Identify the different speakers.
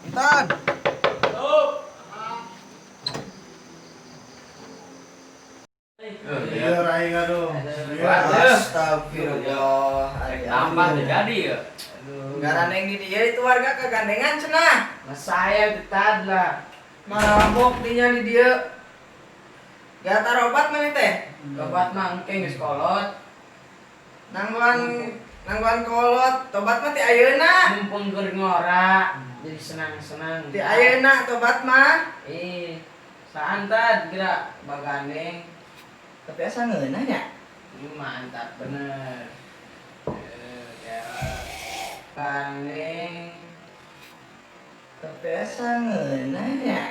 Speaker 1: Tan.
Speaker 2: Iya, aing aduh.
Speaker 1: Astagfirullah.
Speaker 3: Tambah jadi ya.
Speaker 1: Garandeng di dia itu warga kegandengan cenah.
Speaker 4: Nah, saya tetad lah.
Speaker 1: Mabok dinya di dia. Gak tarobat mana teh?
Speaker 4: Tobat mah engke geus kolot.
Speaker 1: Nangguan nangguan kolot, tobat mah ti ayeuna.
Speaker 4: Mumpung keur ngora, jadi senang-senang.
Speaker 1: Ti ayeuna tobat mah.
Speaker 4: Ih, saantad gerak bagandeng.
Speaker 1: Tapi asa ngeunah nya.
Speaker 4: Ini mantap bener. Eh, ya. Gandeng.
Speaker 1: Tapi asa ngeunah nya.